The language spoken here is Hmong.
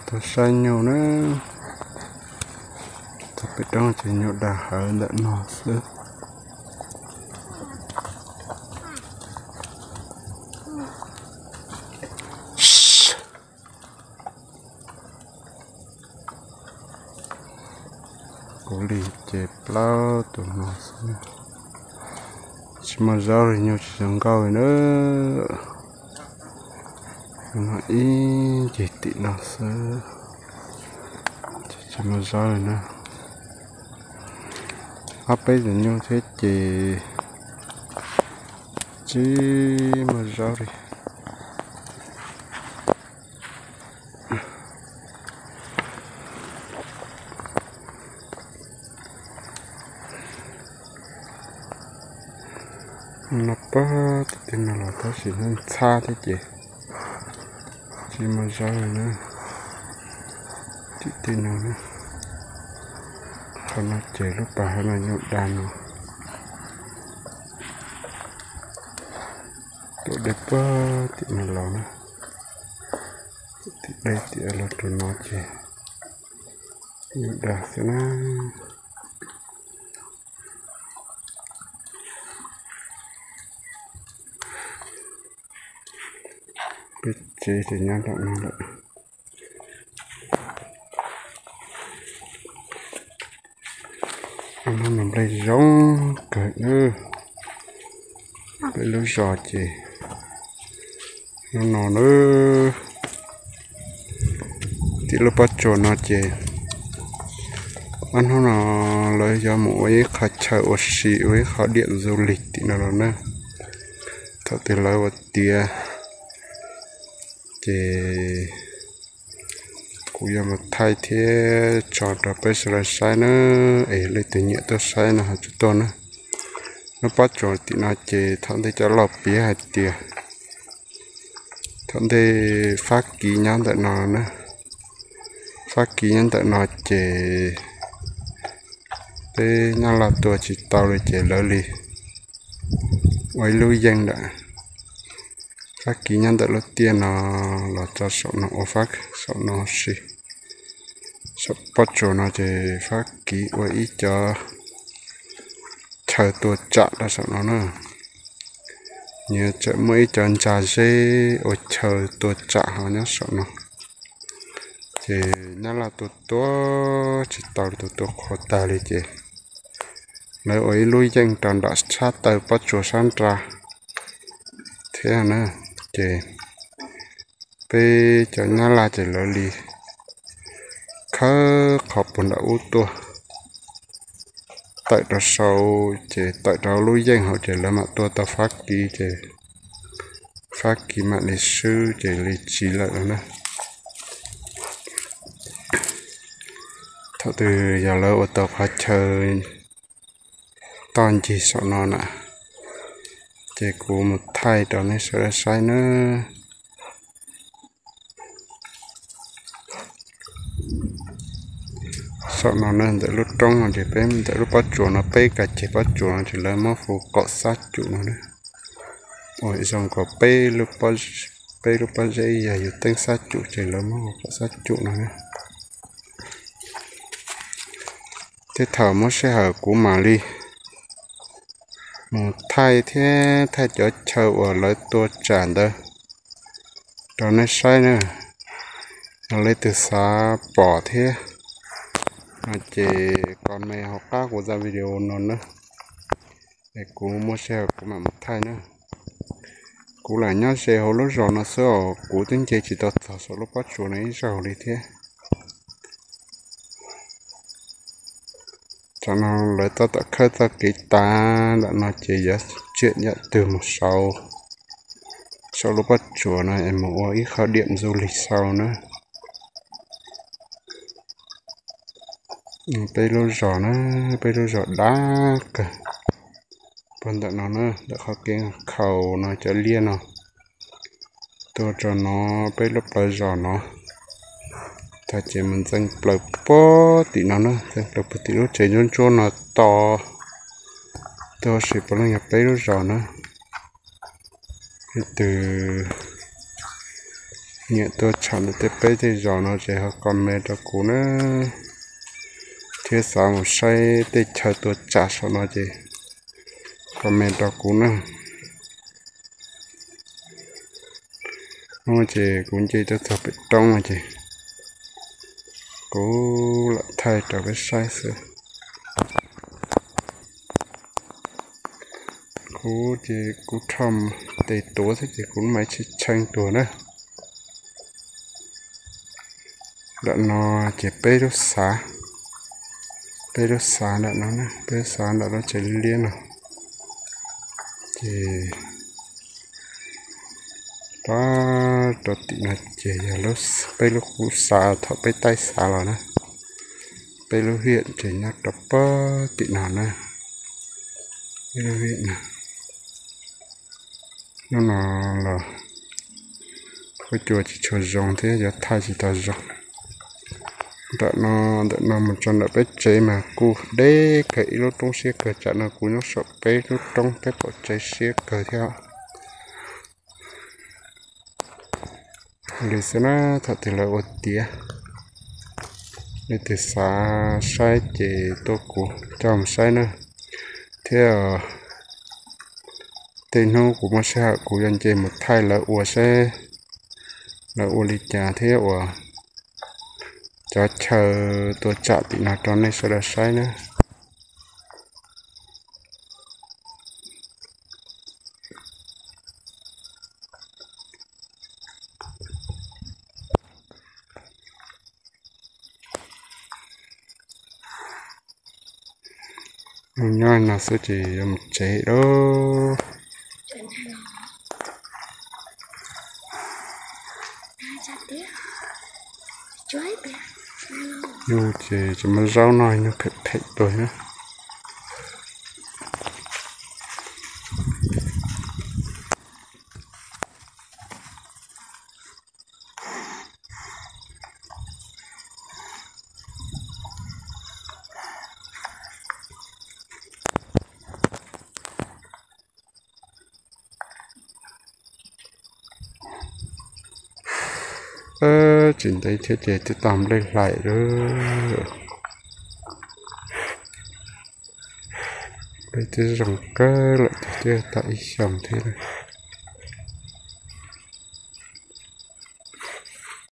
Tuaj saib nyuj na, txog pem roob ces nyuj dag hawv ntawm no xwb. Kuv li ces plaub tus no xwb, tsis muaj zaub li, nyuj tsis zoo nkauj li na. No ib ncig tim no xwb, tsis muaj zaub li na. Ob peb tus nyuj thiab ces tsis muaj zaub li. No pog tim tej no los tab sis ntxhab thiab ces tsis muaj zaub li na. Tim tej no, qhov no ces lub pas hauv no nyuj dag no. Tuaj deb pog tim no los na, tim deb tim los rau no ces nyuj dag xwb na. Peb tsev ces nyob nram no lawm. Nplej zoo kawg na. Peb lub zos ces no no na. Tim lub pob tsuas no ces ob hnub no lawv yuav mus ua ib qho chaw ua si, ua ib qho điểm du lịch tim no los na. Thaum twg lawv ua tiav ces kuv yuav mus thaij thiab tso rau peb sawv daws saib na. Es leej twg nyiam tuaj saib no ho tsuas tuaj na. Lub pob tsuas tim no ces thaum ntej cov laus piav hais tias thaum ntej Fab Kis nyob ntawm no na, Fab Kis nyob ntawm no ces peb Nyab Laj tua tsis tau li ces lawv li ua ib lub yeej ntawm Fab Kis nyob ntawm lub tiaj no los txog saum no ua Fab, saum no si. Saum pob tsuas no ces Fab Kis ua ib co chaw tua tsam rau saum no na. Nws tseem muaj ib co ntsa zeb ua chaw tua tsam ho nyob saum no. Ces Nyab Laj tua tua tsis tau, tua tua qhuav tag li ces lawv ua ib lub yeej rau nram sab taw pob tsuas sab nrad thiab na. Ces peb cov Nyab Laj ces lawv li khawb qhov puag nram ub tuaj tawm rau saud ces tawm rau lub yeej hauv ces lawv mam tua tau Fab Kis ces Fab Kis mam li swb ces li tsis lawm no na. Thaum twg yog lawv ua tau qhov chaw toj ncig saum no na, ces kuv mus thaij rau nej sawv daws saib na. Saum no na, ntawm lub roob no ces peb ntawm lub pob tsuas no peb ka ceg pob tsuas no ces lawv muab hu kaum xab cum no na. Ua zoo kom peb lub pob zeb yog yus teeb xab cum ces lawv muab hu kaum xab cum no na. Tej thaum muaj sij hawm kuv mam li mus thaij thiab thaij cov chaw uas lawv tua tsam ntawd rau nej saib na. Yog leej twg xav pom thiab no ces comment hauv qab kuv zaj video no na, es kuv muaj sij hawm kuv mam mus thaij na. Kuv lam nyob ze hauv lub zos no xwb os, kuv twb nce tsis tau txog saum lub pob tsuas no ib zaug li thiab. Tam no lawv tab tom khawb txoj kev tas, ntawm no ces yuav tsiam yam twg mus saud saum lub pob tsuas no es mus ua ib qho điểm du lịch sau na. Peb lub zos na, peb lub zos dab kawg. Puag ntawm no na, ntawm qhov kev khaus no cov liaj no tuaj rau no, peb lub plawv zos no, tag ces mus ntxeev plaws puag tim no na, ntxeev plaws puag tim lub tsev ntsuab ntsuab no to. Tuaj ua si puav leej yog peb lub zos na. Leej twg Nyiam tua tsham ntawm tej peb tej zos no ces ho comment rau kuv na, thiab xav mus saib tej chaw tua tsam saum no ces comment rau kuv na. Hnub ces kuv nce tuaj txog pem roob no ces kuv lam thaij rau peb saib xwb. Kuv ces kuv rho tes tuav xwb ces kuv mam tshee tuag na. Nram no ces peb lub xav, peb lub xav nram no, peb lub xav nram lub tsev liab no ces rov rau tim no ces yog peb lub qub xav thaum peb taij xav los na. Peb lub hiam ces nyob rau pem tim no na. Peb lub hiam no, hnub no los kuj cua tsis tshua zoo thiab yuav thaij tsis tau zoo. Nram no, ntawm no mus txog nram peb tsev mas kuj deb kawg, ib lub roob siab kawg, tsam no kuv nyob saum peb lub roob peb qaum tsev siab kawg thiab. Li xwb na, thaum twg lawv ua tiav, leej twg xav saib ces tuaj kuv coj mus saib na. Thiab tej hnub kuv muaj sij hawm kuv yuav nce mus thaij lawv ua saib, lawv ua li cas thiab ua cov chaw tua tsam tim no rau nej sawv daws saib na. Nyob no xwb ces yuav mus tsev lawm. Nyuj ces tsis muaj zaub noj, nyuj phem phem tuag na. Tsis ntev thiab ces twb tau nplej hlais lawm. Nplej twb zoo kawg lawm tiag, twb tau ib xyoos thiab.